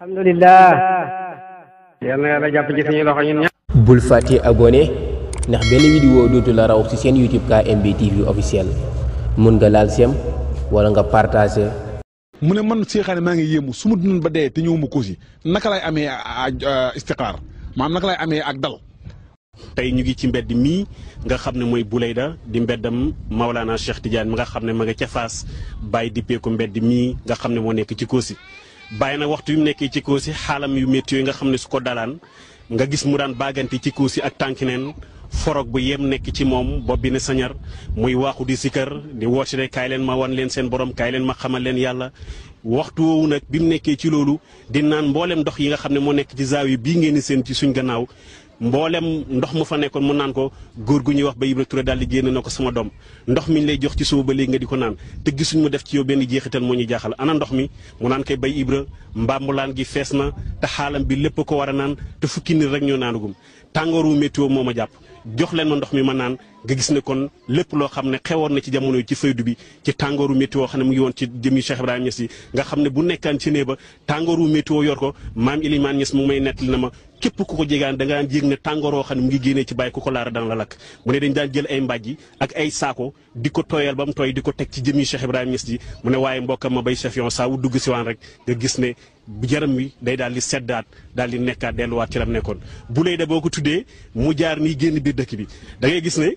alhamdulillah yal na yàlla jàpp ci suñu loxo ñun ñëpp. bul fàtte abonné ndax benn vidéo dootu la raw ci seen YouTube KMB TV officiel mun nga laal sem wala nga partager. mu ne man seexaane maa ngi yéemu su ma dundoon ba dee te ñëwuma Kossy naka lay amee istiqaar maanaam naka lay amee ak dal. tey ñu ngi ci mbedd mii nga xam ne mooy Bouleyda di mbeddam Maolana Cheikh Tidiane mi nga xam ne ma nga ca Fass bàyyi dippee ko mbedd mii nga xam ne moo nekk ci Kossy bàyyi nag waxtu yu mu nekkee ci Kossy xaalam yu métti yooyu nga xam ne su ko dalaan nga gis mu daan baagante ci Kossy ak tànkineen forog bu yem nekk ci moom bopp bi ne sañar muy waaxu di sikkar di woote de kaay leen ma wan leen seen borom kaay leen ma xamal leen yàlla waxtu woowu nag bi mu nekkee ci loolu di naan mboolem ndox yi nga xam ne moo nekk ci zaawi bii ngeen di seen ci suñ gannaaw mboolem ndox mu fa nekkoon mu naan ko góor gu ñuy wax ba Ibra Touré daal di génn na ko sama doom ndox mi ñu lay jox ci suba ba léegi nga di ko naan te gisuñ mu def ci yow benn jeexital moo ñu jaaxal ana ndox mi mu naan koy bay Ibra mbambulaan gi fees na te xaalam bi lépp ko war a naan te fukki nit rek ñoo naanugum tàngooru météo moo ma jàpp jox leen ma ndox mi ma naan nga gis ne kon lépp loo xam ne xewoon na ci jamono yi ci faydu bi ci tàngooru météo xam ne mu ngi woon ci jëmi Cheikh Ibrahima Niass yi nga xam ne bu nekkaan ci nee ba tàngooru météo yor ko maam Ilimaan Niass mu may nettali na ma képp ku ko jegaan da nga daan yëg ne tàngooroo xam ne mu ngi génnee ci bàyyi ku ko laara dana la lakk mu ne dañ daan jël ay mbàjji ak ay saako di ko tooyal ba mu tooy di ko teg ci jëmi Cheikh Ibrahima Niass yi mu ne waaye mbokkam ma bay Chefion saa wu dugg si waan rek nga gis ne yaram wi day daal di seddaat daal di nekkaat delluwaat ci la nekkoon bu lay da boo ko tuddee mu jaar nii génn biir dëkk bi da ngay gis ne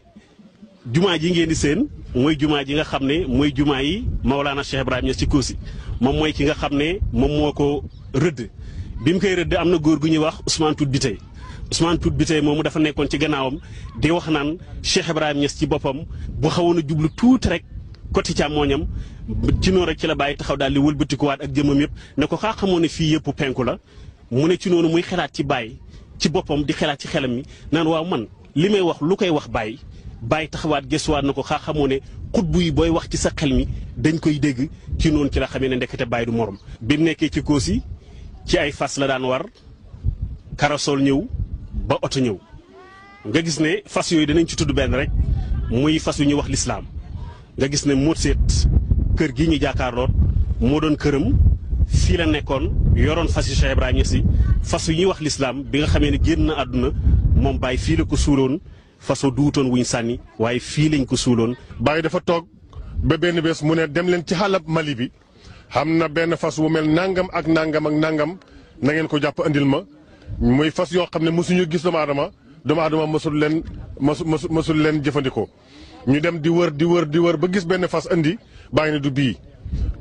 jumaa ji ngeen di seen mooy jumaa ji nga xam ne mooy jumaa yi Maolana Cheikh Ibrahima Niass ci Kossy moom mooy ki nga xam ne moom moo ko rëdd bi mu koy rëdd am na góor gu ñuy wax Ousmane Tout Biteye Ousmane Tout Biteye moomu dafa nekkoon ci gannaawam di wax naan Cheikh Ibrahima Niass ci boppam bu xawoon a jublu tuuti rek côté càmmooñam ci noonu rek ci la bàyyi taxaw daal di wëlbatikuwaat ak jëmmam yëpp ne ko xaa xamoo ne fii yëpp penku la mu ne ci noonu muy xelaat ci bàyyi ci boppam di xelaat ci xelam mi naan waaw man li may wax lu koy wax bàyyi bàyyi taxawaat gëstuwaat na ko xaa xamoo ne xutbu yi booy wax ci sa xel mi dañ koy dégg ci noonu ci la xamee ne ndekete bàyyi du morom. bi mu nekkee ci Kossy ci ay fas la daan war karasol ñëw ba oto ñëw nga gis ne fas yooyu danañ ci tudd benn rek muy fas yu ñuy wax lislaam nga gis ne moo seet kër gi ñu jàkkaarloot moo doon këram fii la nekkoon yoroon fas yu Cheikh Ibrahima Niass yi fas yu ñuy wax lislaam bi nga xamee ne génn na àdduna moom Baye fii la ko suuloon fasoo duutoon wuñ sànni waaye fii lañ ko suuloon. Baye dafa toog ba benn bés mu ne dem leen ci xalab Mali bi xam na benn fas wu mel nangam ak nangam ak nangam na ngeen ko jàpp andil ma muy fas yoo xam ne mosuñu gis doomu aadama mosul leen jëfandikoo. ñu dem di wër ba gis benn fas andi bàyyi ne du bii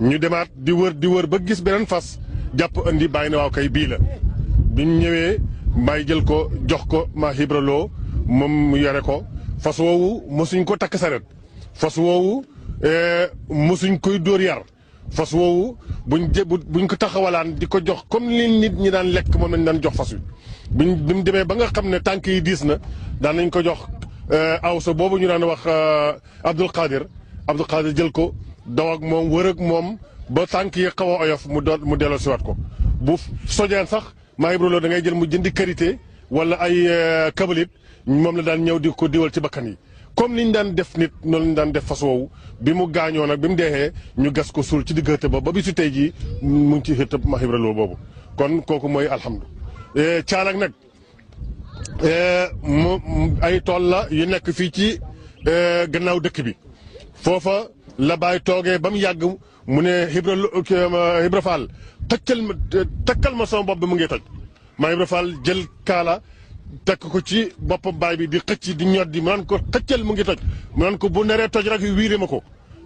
ñu demaat di wër ba gis beneen fas jàpp andi bàyyi ne waaw kay bii la bi ñu ñëwee Baye jël ko jox ko ma hibraloo moom mu yore ko fas woowu mosuñ ko takk saret fas woowu mosuñ koy dóor yar fas woowu buñ ko taxawalaan di ko jox comme li nit ñi daan lekk moom lañ daan jox fas wi bi mu demee ba nga xam ne tànk yi diis na daan nañ ko jox awsa boobu ñu daan wax Abdul Qadir jël ko daw ak moom wër ak moom ba tànk yi xaw a oyof mu delloo siwaat ko bu sojeen sax maa ibraloo da ngay jël mu jëndi karité wala ay kabalit moom la daan ñëw di ko diwal ci bakkan yi comme ni ñu daan def nit noonu lañu daan def fas woowu bi mu gaañoo nag bi mu deexee ñu gas ko suul ci diggante ba bisu tey jii mu ngi ci xëtëb maa ibraloo boobu kon kooku mooy alhamdu caalag nag ay tool la yu nekk fii ci gannaaw dëkk bi foofa la Baye toogee ba mu yàgg mu ne Ibra Fall takkal ma sama bopp bi mu ngi toj maa Ibra Fall jël kaala tekk ko ci boppam Baye bi di xëcc di ñoddi mu naan ko xëccal mu ngi toj mu naan ko bu neree toj rek wiire ma ko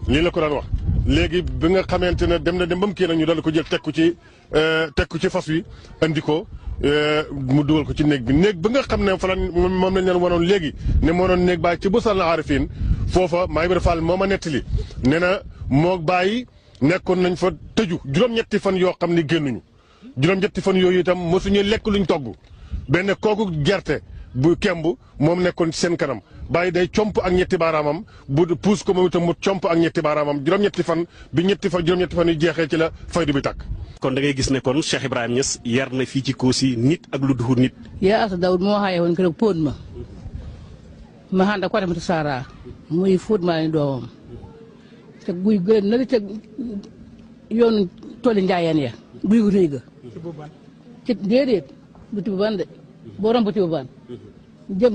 lii la ko daan wax. léegi bi nga xamante ne dem ba mu kii nag ñu dal ko jël teg ko ci fas wi andi ko. mu dugal ko ci néeg bi ba nga xam ne fa la moom lañ leen wanoon léegi ne moo doon néeg Baye ci Busal na Arifin foofa maa Ibra Fall moo ma nettali nee na moo Baye nekkoon nañ fa tëju juróom-ñetti fan yoo xam ne génnuñu juróom-ñetti fan yooyu itam mosuñu lekk luñ togg benn kooku gerte bu kemb moom nekkoon ci seen kanam Baye day comp ak ñetti baaraamam bu puus ko moom itam mu comp ak ñetti baaraamam juróom-ñetti fan juróom-ñetti fan yu jeexee ci la faydu bi tàkk. kon da ngay gis ne kon Cheikh Ibrahima Niass yar na fii ci Kossy nit ak lu duhur nit. yaa asa Dawud moo xaye woon keroog póot ma xànd ak Fatimata Sara muy fóot maa ni doomam te guy gën na li te yoonu tooli njaayeen ya guy gu rëy ga ci déedéet du tibb ban de boo romb tibb ban jëm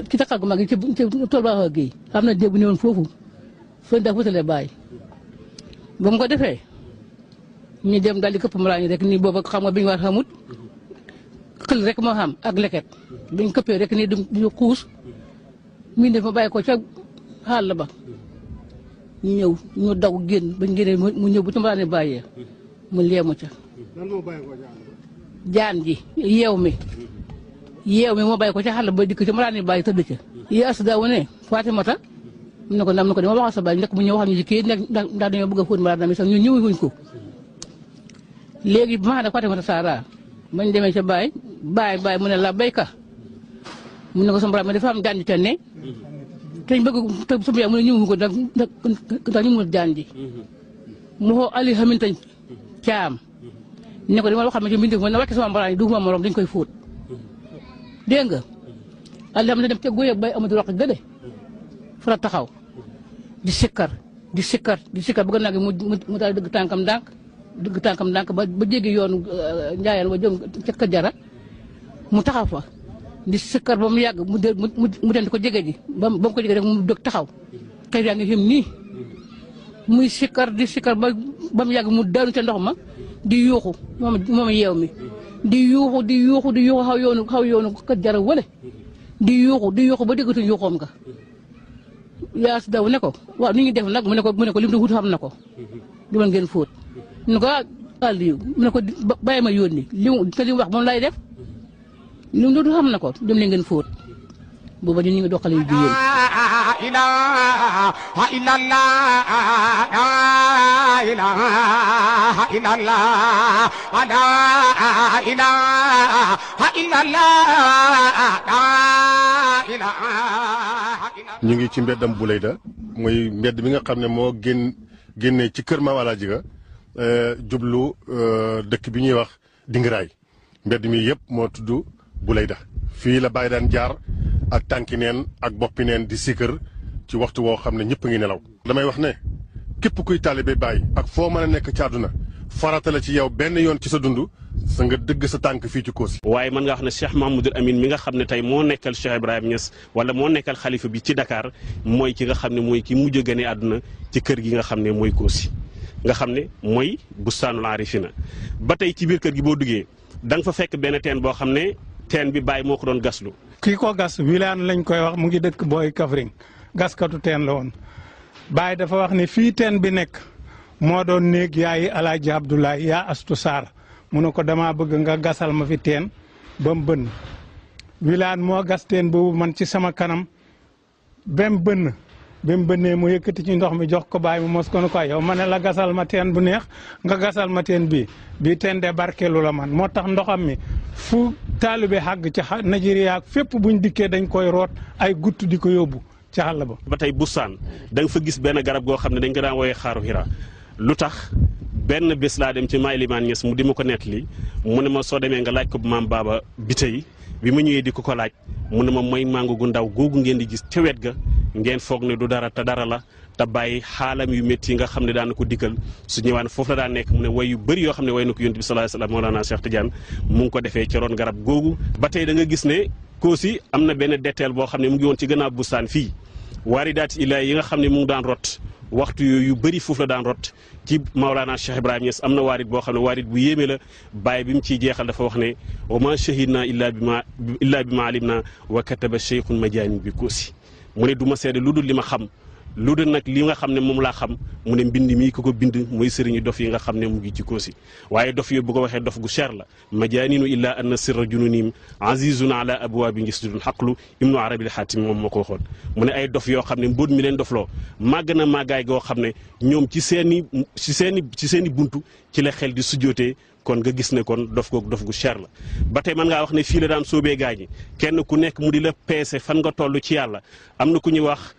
ki taxal gu mag yi ci tool ba gi am na déeg bu ñëwoon foofu fa daa wutale bàyyi ba mu ko defee ñu dem daal di këpp malaa ñi rek nii booba xam nga bi ñu war xamut xël rek moo xam ak leket biñ këppee rek nii du xuus mi def ma bàyyi ko ca xàll ba ñu ñëw ñu daw génn bañ génnee mu ñëw bu ci malaa ni bàyyee mu leemu ca jaan ji yeew mi moo bàyyi ko ca xàll ba dikk ci malaa ni bàyyi tëdd ca yi as daaw ne Fatimata mu ne ko nam na ko dama waxal sa bàyyi nekk mu ñëw waxal ñu ci kii ndax dañoo bëgg a fóot malaa dami sax ñu ñëwuñ ko léegi bi ma xam ne Fatimata Sara bañ demee ca baay mu ne la béykat mu ne ko sama borom dafa am jaan ji te ne te ñu bëgg te sama yaay mu ne ñëwuñu ko ndax ñu mun jaan ji mu xoo Ali Haminta Caam ne ko dama la xam ne ci mbindi ma na wàcc sama mbaraan yi du ma morom dañ koy fóot dégg nga Ali Haminta dem ca góoy bay Amadou Roq gëde fa la taxaw di sikkar bëgg naa mu daal dëgg tànkam ndànk ba jéggi yoonu njaayeen ba jëm ca Kër Jara mu taxaw fa di sikkar ba mu yàgg mu dem di ko jege ji ba mu ko jege rek mu dëgg taxaw xëy yaa ngi xim nii muy sikkar di sikkar ba mu yàgg mu daanu ca ndox ma di yuuxu moom yeew mi di yuuxu xaw yoonu Kër Jara wale di yuuxu ba déggatuñ yuuxoom nga yaa si daw ne ko waaw ni ñu def nag mu ne ko lim di wut xam na ko di mën ngeen fóot ñu ko Aliou mu ne ko bàyyi ma yónni li mu wax moom lay def li mu xam na ko dem leen ngeen fóot booba ñu ngi doxale yu jigéen ilaha illallah la ilaha illallah la ilaha illallah la ilaha ñu ngi ci mbeddam Bouleyda muy mbedd bi nga xam ne moo génnee ci kër Maam Alaaji Ga jublu dëkk bi ñuy wax Dingiraay mbedd mi yëpp moo tudd Bouleyda fii la bàyyi daan jaar ak tànki neen ak boppi neen di sikkër ci waxtu woo xam ne ñëpp a ngi nelaw. damay wax ne képp kuy taalibe Baay ak foo mën a nekk ci àdduna farata la ci yow benn yoon ci sa dund sa nga dëgg sa tànk fii ci Kossy. waaye mën nga wax ne Cheikh Mahmoudou Amine mi nga xam ne tey moo nekkal Cheikh Ibrahima Niass wala moo nekkal xalifa bi ci Dakar mooy ki nga xam ne mooy ki mujj a gane àdduna ci kër gi nga xam ne mooy Kossy nga xam ne mooy bustaanul arifina ba tey ci biir kër gi boo duggee da nga fa fekk benn teen boo xam ne teen bi Baay moo ko doon gaslu. kii ko gas Wilane lañ koy wax mu ngi dëkk booy Kaffrine gaskatu teen la woon Baay dafa wax ne fii teen bi nekk moo doon néeg yaayi Alaaji Abdoulaye yaa Astu Saar mu ne ko dama bëgg nga gasal ma fi teen ba mu bënn Wilane moo gas teen boobu man ci sama kanam ba mu bënn ba mu bënnee mu yëkkati ci ndox mi jox ko Baay mu mos ko ne ko yow ma ne la gasal ma teen bu neex nga gasal ma teen bii teen de barkeelu la man moo tax ndoxam mi fu taalibe xàgg ci Nigeria ak fépp buñ dikkee dañ koy root ay gutt di ko yóbbu ci xàll ba. ba tey bustaan da nga fa gis benn garab goo xam ne dañ ko daan wooyee xaaru Hira lu tax benn bés laa dem ci Maay Limaan Ñas mu di ma ko nettali mu ne ma soo demee nga laaj ko bu maam Baaba bi tey bi ma ñëwee di ko laaj mu ne ma mooy màngo gu ndaw googu ngeen di gis ca wet ga ngeen foog ne du dara te dara la te bàyyi xaalam yu métti yi nga xam ne daan na ko dikkal su ñëwaan foofu la daan nekk mu ne way yu bëri yoo xam ne way na ko yonent bi sallallahu alayhi wasallam Mawlana Cheikh Tidiane mu ngi ko defee ci ron garab googu. ba tey da nga gis ne Kossy am na benn detteel boo xam ne mu ngi woon ci gannaaw bustaan fii waaridaati ilaay yi nga xam ne mu ngi daan rot waxtu yooyu yu bëri foofu la daan rot ci Maolana Cheikh Ibrahima Niass am na waarit boo xam ne waarit bu yéeme la bàyyi bi mu ciy jeexal dafa wax ne wa ma shahidna illa bi ma alimna wa kataba cheikhun majaani bi Kossy mu ne du ma seede lu dul li ma xam lu dul nag li nga xam ne moom laa xam mu ne mbind mii ko bind mooy sëriñu dof yi nga xam ne mu ngi ci Kossy waaye dof yooyu bu ko waxee dof gu cher la majaaninu illa anna sirra jununim azizun ala abwaabi ngisdudun xaqlu ibnu arabil xaatim moom moo ko waxoon mu ne ay dof yoo xam ne mbóot mi leen dofloo màgg na màggaay goo xam ne ñoom ci seeni buntu ci la xel di sujjootee kon nga gis ne kon dof googu dof gu cher la ba tey mën ngaa wax ne fii la daan soobee gaañi kenn ku nekk mu di la peese fan nga toll ci yàlla am na ku ñuy wax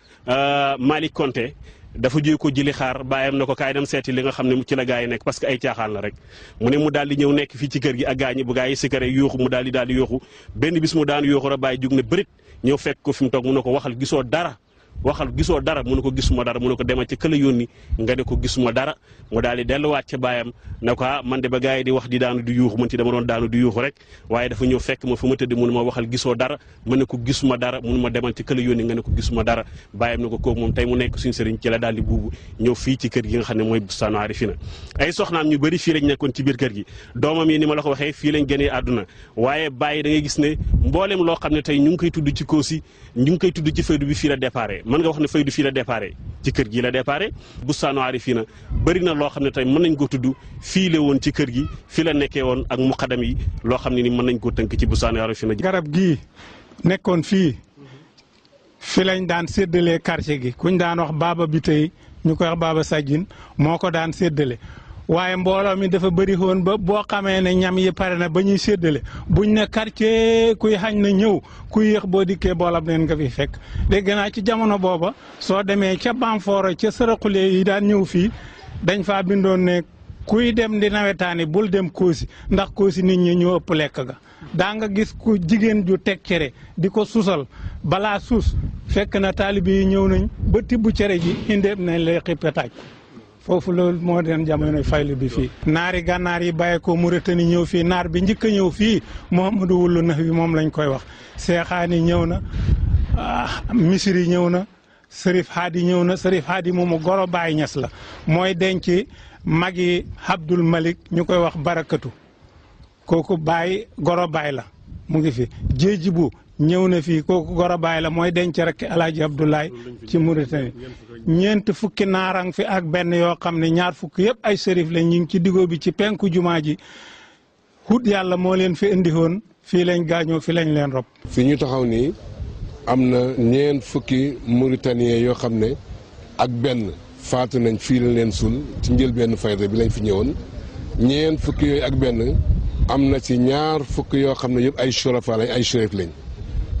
Malick Konté dafa jóge ko jili xaar bàyyam na ko kaay dem seeti li nga xam ne ci la gaa yi nekk parce que ay caaxaan la rek mu ne mu daal di ñëw nekk fii ci kër gi ak gaañi bu gaa yi si kare yooxu mu daal di yooxu benn bis mu daan yooxu ra bàyyi jug ne bërit ñëw fekk ko fi mu toog mu ne ko waxal gisoo dara waxal gisoo dara mu ne ko gisuma dara mu ne ko demal ci këla yónni nga ne ko gisuma dara mu daal di delluwaat ca baayam ne ko man de ba gars yi di wax di daanu di yuuxu man ci dama doon daanu di yuuxu rek waaye dafa ñëw fekk ma fu ma tëdd mu ne ma waxal gisoo dara ma ne ko gisuma dara mu ne ma demal ci këla yónni nga ne ko gisuma dara baayam ne ko kooku moom tey mu nekk suñu sëriñ ci la daal di buubu ñëw fii ci kër gi nga xam ne mooy Bustaanu Arifina ay soxnaam ñu bëri fii lañ nekkoon ci biir kër gi doomam yi ni ma la ko waxee fii lañ génnee àdduna waaye bàyyi da ngay gis ne mbooleem loo xam ne tey ñu ngi koy tudd ci Kossy ñu ngi koy tudd ci faydu bi fii la déparé mën nga wax ne faydu fii la déparé ci kër gi la déparé Bustaanu Arifina bëri na loo xam ne tey mën nañ ko tudd fii la woon ci kër gi fii la nekkee woon ak muqaddam yi loo xam ne ni mën nañ koo tënk ci Bustaanu Arifina. garab gii nekkoon fii fi lañ daan séddalee quartier gi kuñ daan wax baaba bi tey ñu koy wax baaba sajjin moo ko daan séddale waaye mbooloo mi dafa bëri woon ba boo xamee ne ñam yi pare na ba ñuy séddale buñ ne quartier kuy xañ na ñëw kuy yéex boo dikkee boolam neen nga fi fekk dégg naa ci jamono booba soo demee ca Bamfooro ca saraxule yi daan ñëw fii dañ faa bindoon ne kuy dem di nawetaani bul dem Kossy ndax Kossy nit ñi ñoo ëpp lekk ga daa nga gis ku jigéen ju teg cere di ko susal balaa suus fekk na taalibe yi ñëw nañ ba tibb cere ji indeeb nañ lay xippe taaj foofu loolu moo den jamono faylu bi fii naari gànnaar yi bàyyi ko Mauritanie ñëw fii naar bi njëkk a ñëw fii Mouhamadou Wulu Nax bi moom lañ koy wax Seexaani ñëw na Misiri ñëw na Sërif Haadi ñëw na Sërif Haadi moomu goro Baay Ñas la mooy denc magi Abdul Malik ñu koy wax barakatu kooku Baay goro Baay la mu ngi fi jéeji bu ñëw na fii kooku goro Baay la mooy denc rek Alaaji Abdoulaye ci Mauritanie ñeent fukki naarang fi ak benn yoo xam ne ñaar fukki yëpp ay sërif lañ ñu ngi ci digoo bi ci penku jumaa ji hut yàlla moo leen fi indi woon fii lañ gaañoo fi lañ leen rob fi ñu taxaw nii am na ñeent fukki Mauritanien yoo xam ne ak benn faatu nañ fii lañ leen sul ci njëlbenn fayda bi lañ fi ñëwoon ñeent fukki yooyu ak benn am na ci ñaar fukki yoo xam ne yëpp ay shurafa lañ ay shérif lañ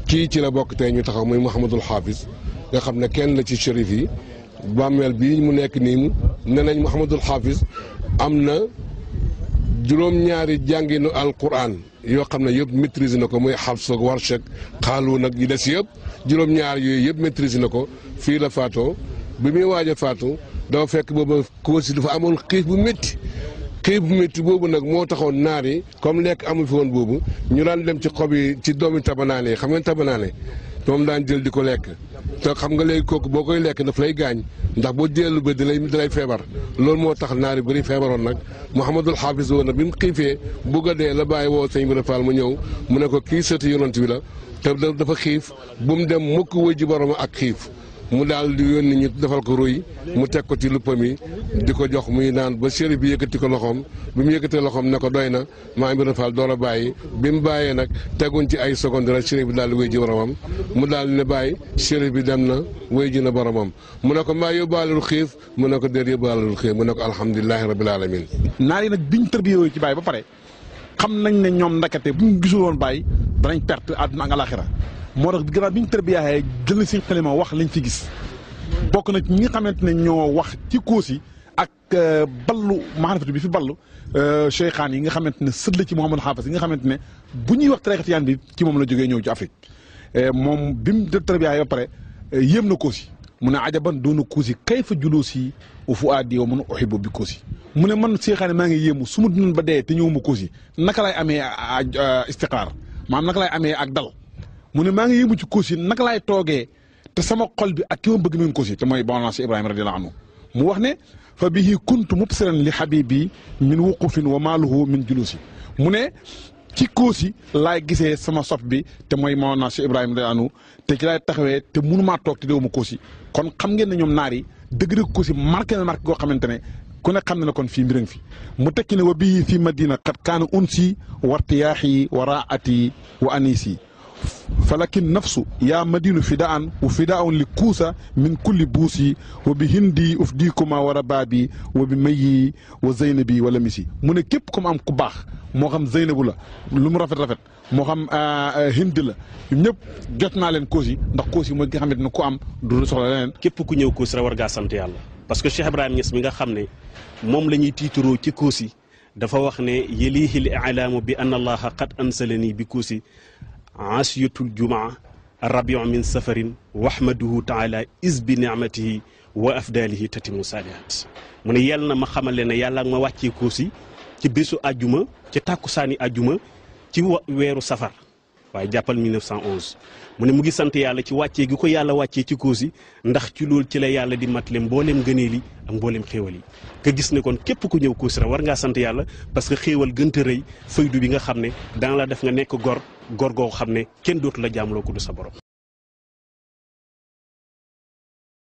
kii ci la bokk tey ñu taxaw muy Mouhamadul Hafiz nga xam ne kenn la ci shérif yi bàmmeel bii mu nekk nii ne nañ Mouhamadul Hafiz am na juróom-ñaari jànginu alquran yoo xam ne yëpp maîtrise na ko muy Hafs ak Warsh ak Qaaluun nag yi des yëpp juróom-ñaar yooyu yëpp maîtrise na ko fii la faatoo bi muy waaj a faatu dafa fekk booba Kossy dafa amoon xiif bu métti xiif bu métti boobu nag moo taxoon naar yi comme lekk amul fi woon boobu ñu daan dem ci xob yi ci doomi tabanaane yi xam ngeen tabanaane moom daan jël di ko lekk te xam nga léegi kooku boo koy lekk daf lay gaañ ndax boo jëlee ba dalay feebar loolu moo tax naar yi bëri feebaroon nag Mouhamadul Hafiz woon na bi mu xiifee bugg a dee la bàyyi woo sëñ Ibra Fall mu ñëw mu ne ko kii sëti yonent bi la te dafa xiif bu mu dem mukk wëy ji borom ak xiif mu daal di yónni ñu defal ko ruy mu teg ko ci luppam yi di ko jox muy naan ba chérif bi yëkkati ko loxoom bi mu yëkkatee loxoom ne ko doy na maa ngi Fall door a bàyyi bi mu bàyyee nag teguñ ci ay seconde rek chérif bi daal di wéy ji boromam mu daal di ne bàyyi chérif bi dem na wéy ji na boromam mu ne ko mbaa yóbbaalul xiif mu ne ko déet yóbbaalul xiif mu ne ko alhamdulilahi rabbil alamin naar yi nag biñ tërbiyee ci bàyyi ba pare xam nañ ne ñoom ndakate bu ñu gisul woon bàyyi danañ perte àdduna ak alaxira moo tax gannaaw bi ñu tërbiyaayee jël seen xalima wax lañ fi gis bokk na ñi nga xamante ne ñoo wax ci Kossy ak ballu maarifatu bi fi ballu cheikhaan yi nga xamante ne sët la ci Mouhamadou Hafiz yi nga xamante ne bu ñuy wax tariqa tijaan bi ci moom la jógee ñëw ci Afrique moom bi mu tërbiyaayee ba pare yéem na Kossy mu ne ajaban doona Kossy kayfa juluusi wa fuaadi wa man uhibbu bi Kossy mu ne man cheikhaan maa ngi yéemu su ma dund ba dee te ñëwuma Kossy naka lay amee istiqraar maanaam naka lay amee ak dal mu ne maa ngi yëngu ci Kossy naka laay toogee te sama xol bi ak ki ma bëgg mi ngi Kossy te mooy Mawlana Cheikh Ibrahima radiyallahu anhu mu wax ne fa bihi kuntu mubsiran li habibi min wuqufin wa maaluhu min julusi mu ne ci Kossy laay gisee sama sopp bi te mooy Mawlana Cheikh Ibrahima radiyallahu anhu te ci laay taxawee te mënumaa toog te déwuma Kossy kon xam ngeen ne ñoom naar yi dëgg-dëgg Kossy marqué na marqué goo xamante ne ku ne xam na ne kon fii mbir fi mu tekki ne wa bihi fii madina qad kaana unsi wartiyaahi wa raati wa anisi falakin nafsu yaa madinu fidaan wa fidaun li kuusa min kulli buusi wa bi hindi ufdikuma wa rabaabi wa bi mayi wa zeynabi wala misi mu ne képp comme am ku baax moo xam zeynabu la lu mu rafet rafet moo xam hindi la ñëpp jot naa leen Kossy ndax Kossy mooy nga xamante ne ku am du soxla leneen. képp ku ñëw Kossy rek war ngaa sant yàlla parce que Cheikh Ibrahima Niass mi nga xam ne moom la ñuy tiituroo ci Kossy dafa wax ne yalihi l ilaamu bi anna allaha qad ansalani bi Kossy asiyatul jumaa rabiu min safarin wahmaduhu taala is bi nicmatihi wa afdalihi tatimu saalihat mu ne yàlla na ma xamal leen ne yàlla ma wàccee Kossy ci bésu àjjuma ci tàkkusaani àjjuma ci weeru safar waaye jàppal 1911 mu ne mu ngi sant yàlla ci wàccee gi ko yàlla wàccee ci Kossy ndax ci loolu ci la yàlla di matale mbooleem gëneel yi ak mbooleem xéewal yi nga gis ne kon képp ku ñëw Kossy rek war ngaa sant yàlla parce que xéewal gënta rëy faydu bi nga xam ne danga la def nga nekk gor goo xam ne kenn dootu la jaamloo ko du sa borom